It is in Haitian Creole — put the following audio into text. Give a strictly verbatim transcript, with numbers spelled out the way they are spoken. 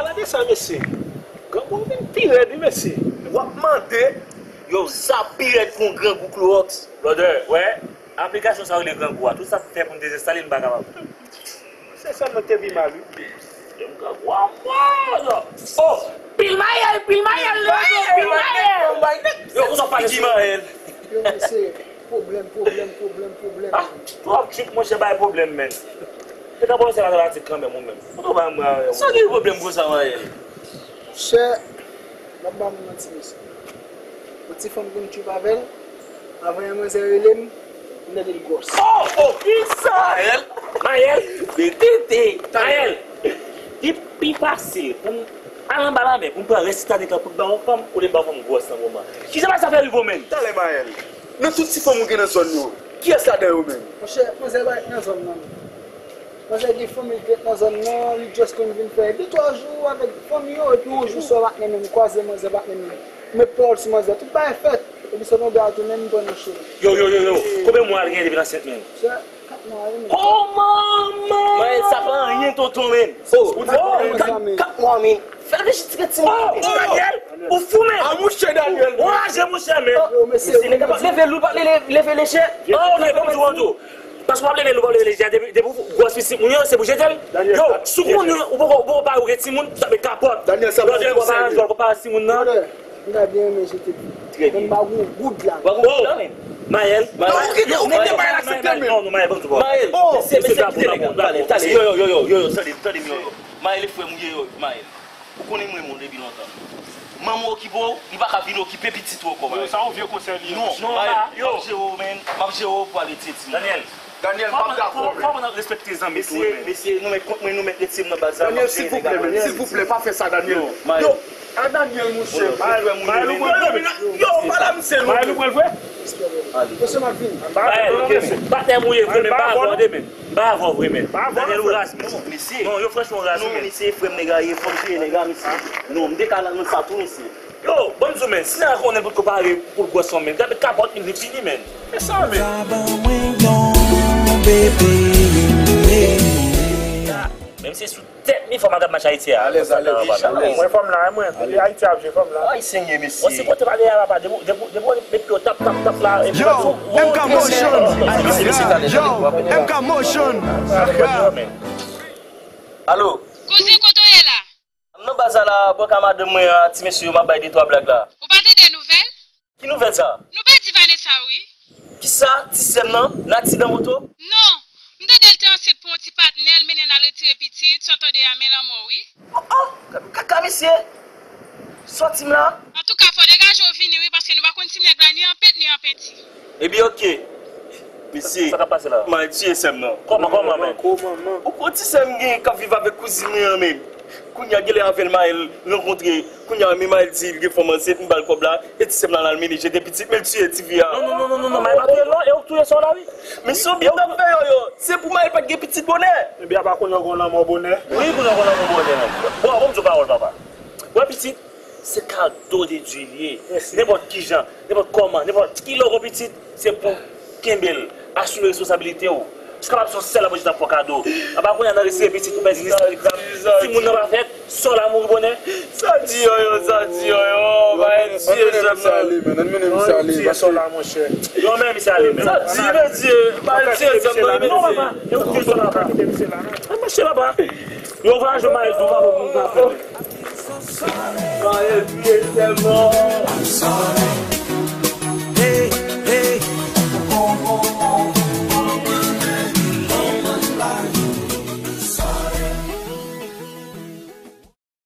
Gade sa, mesye. Grangou vin pi rèd, wi, mesye. W ap mande. Yo, sa pi rèd pou yon grangou klowòks. Brother, wè, aplikasyon sa yo rele grangou a. Tout sa fè pou n dezenstale, n pa kapab. Se sèlman te pi mal, wi. Yo, grangou a mò, yo. Oh, pil mayèl, pil mayèl, yo, yo, pil mayèl. Yo, ou sa pale sou mayèl. Yo, mesye, pwoblèm, pwoblèm, pwoblèm, pwoblèm. Ah, twòp trip, monchè, bay pwoblèm, men. Te ka pwofesè matematik kanmenm, ou menm. Ou tou bay mwen avè w. Sa gen pwoblèm konsa, Mayèl? Monchè, m ap ba moun manti, mesye. Yon ti fanm konn trip avè l, avan yon manzè rele m, m tande l gwòs. Oh, oh, kisa? Mayèl, Mayèl, tete, Mayèl. Li pi fasil pou m al anba lanmè, pou m pran rès Titanik lan pou m ba yon fanm, olye m ba yon fanm gwòs nan moman. Kisa sa fè rive w, menm? Talè, Mayèl. Nan tout ti fanm ou gen nan zòn yo, kiyès ladan yo menm? Monchè, manzè pa ret nan zòn nan. Manzè gen fanmi l ki ret nan zòn nan, li just konn vin fè de twa jou avèk fanmi yo, epi yon jou swa patnè m, m kwaze manzè, patnè m, m met pawòl sou manzè, tout bagay fèt, epi se tonbe a tounen, m pran nan cho. Yo, yo, yo, yo, konbyen mwa l gen depi l ansent menm? Monchè, kat mwa, wi, men. Oh, manman! Mayèl, sa pa anyen, tonton, men. Oh, ou di oh, kat, kat mwa, men. Fè l vin jis ti timoun. Oh, oh, Daniel, ou fou, men. Ah, mouche Daniel. Ou raje, mouche, men. Yo, mesye, mesye, nèg la pa leve lou, pa leve, leve lejè. Oh, men, bon, m di w, bon, m di w. Paske w ap leve lou, w ap leve lejè, depi, depi w gwòs pitit moun yo, se pou jete l. Yo, si w konnen, ou poko, ou poko pare, ou gen timoun, sa met kapòt. Daniel, sa pa yon konsèy. Ou pa pare timoun nan. M ta byen renmen jete l. Trè byen. Men m pa gon goud la. Ou pa gon goud la, men. Mayèl, Mayèl. Non, ou kite, ou kite Mayèl aksepte menm. Non, non, Mayèl, ban m di w, bò. Mayèl, mesye, mesye, kite nèg la pale, tande, yo, yo, yo, yo, yo, tande, tande m, yo, yo. Mayèl, e frè m ou ye, yo, Mayèl. Ou konnen m renmen w depi lontan. Manman w okipe w, li pa ka vin okipe pitit ou ankò, Mayèl. Yo, sa yon vye konsèy li ye, non, mesye. Non, Mayèl, yo, m ap jere w, men. M ap jere w pou al etidye timoun. Daniel. Daniel, m pa dakò, men. Fò w aprann respekte zanmi tou, men. Mesye, nou mèt kont mwen, nou mèt etidye m nan baz la. Daniel, silvouplè, men, silvouplè, pa fè sa, Daniel. Yo, a Daniel, monchè. Mayèl, ou pral vre? Yo, pale a misye, non. Mayèl, ou pral vre? Mesye, m ap vini. Mayèl, ok, mesye. Patnè m ou ye vre, men m pa avè w de, men. M pa avè w vre, men. Daniel, ou raz, men. Non, yo franchman ou raz, men. Non, mesye, frè m, nèg la ye, fò m jere nèg la, mesye. Non, m te ka nan sa tou, mesye. Yo, ban m di w, men, si nèg la konnen l potko pare pou l gwòs fanm, men, gade kapòt li, li fini, men. Men sa, men. Sa ban mwen yon bebe, yeah. Menm si sou tèt li, fò m al gad match Ayiti a. Alèz, alèz, alèz. Mwen fanm la, mwen. Ayiti ap jwe fanm la. Ay, Senyè, mesye. Bon, si kote pa gen a la, pa, depi, depi, depi, depi yo tap, tap, tap la, epi yo, M K Motion. Yo, M K Motion. Alo. Kouzen, kote w ye la? M nan baz la, bò ka madanm mwen an, ti mesye yo, m ap bay de twa blag la. Ou pa tande nouvèl? Ki nouvèl sa? Nou pèdi Vanessa, wi. Kisa? Ti sè m nan? Nati nan moto? Non. M tande l te ansent pou yon ti patnè, l mennen l al retire pitit, san tande a, men lanmò, wi. Oh, oh, kaka, mesye. Sòti m la. Antouka, fò degaje w vini, wi, paske nou pa konn si nèg la ni an pent, ni an penti. Ebyen, oke. Mesye, sa k ap pase la? M al tiye sè m nan. Kòman, kòman, men? Ou konn ti sè m gen k ap viv avèk kouzin mwen an menm. Kounye a, genlè avè l Mayèl rankontre. Kounye a, men Mayèl di l gen fanm ansent, m ba l kòb la, e ti sè m nan al mennen jete pitit, men l tiye ti fi a. Non, non, non, non, non, non, Mayèl pa touye l non, e ou k touye sè w la, wi. Men se yon byen m t ap fè yo, yo. Se pou Mayèl pa t gen pitit bonè. Ebyen, apa kounye a w gon lanmò bonè? Wi, kounye a w gon lanmò bonè, non. Bon, bon, m di w pawòl, papa. Wè pitit, se kado de Dye li ye. Nenpòt kijan, nenpòt kòman, nenpòt kilè w gon pitit, se pou kenbe l, asime responsabilite w. Si w kapab se yon sèl la pou Dye t ap fè w kado. Apa kounye a nan retire pitit ou pèdi li, timoun nan pa fèt, sè w la mouri bonè. Sa di yo, yo, sa di yo, yo, Mayèl tiye sè m nan. Ann mennen misye ale, paske. Yo, men misye ale, men. Sa di, mesye, Mayèl tiye sè m nan, mesye. Non, papa, e ou tiye sè w la, papa. An mache, papa. Yo, vwayaje Mayèl tou, papa, pou moun pa fè. Mayèl tiye sè m nan.